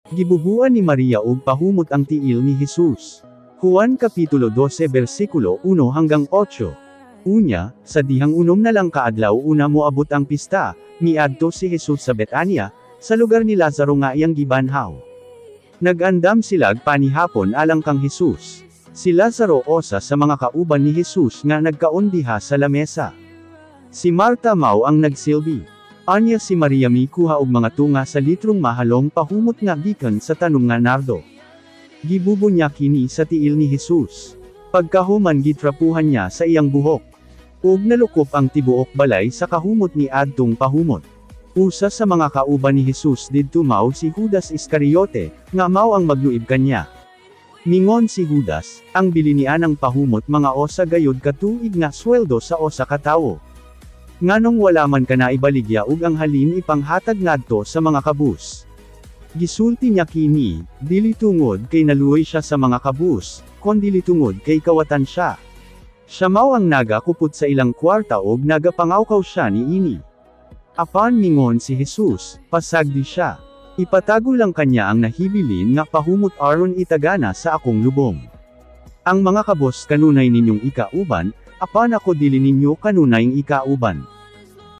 Gibubuan ni Maria og pahumot ang tiil ni Jesus. Juan Kapitulo 12 versikulo 1 hanggang 8. Unya, sa dihang 6 na lang kaadlaw una moabot ang pista, miadto si Jesus sa Betania, sa lugar ni Lazaro nga iyang gibanhaw. Nag-andam silag panihapon alang kang Jesus. Si Lazaro osa sa mga kauban ni Jesus nga nagkaon diha sa lamesa. Si Marta mao ang nagsilbi. Anya si Maria mikuha og mga tunga sa litrong mahalong pahumot nga gikan sa tanom nga nardo. Gibubo niya kini sa tiil ni Jesus. Pagkahuman gitrapuhan niya sa iyang buhok. Ug nalukop ang tibuok balay sa kahumot ni adtong pahumot. Usa sa mga kauban ni Jesus didto mao si Judas Iscariote, nga mao ang magluib kanya. Mingon si Judas, "Ang bili nianang pahumot mga 1 gayud ka tuig nga sweldo sa 1 ka tawo. Nganong wala man kana ibaligya ug ang halin ipanghatag ngadto sa mga kabus?" Gisulti niya kini, dili tungod kay naluoy siya sa mga kabus, kondili tungod kay kawatan siya. Siya mao ang naga kupot sa ilang kwarta og nagapangawkaw siya niini. Apan mingon si Jesus, "Pasagdi siya. Ipatago lang kanya ang nahibilin nga pahumot aron itagana sa akong lubong. Ang mga kabos kanunay ninyong ikauban, apan ako dili ninyo kanunayng ikauban."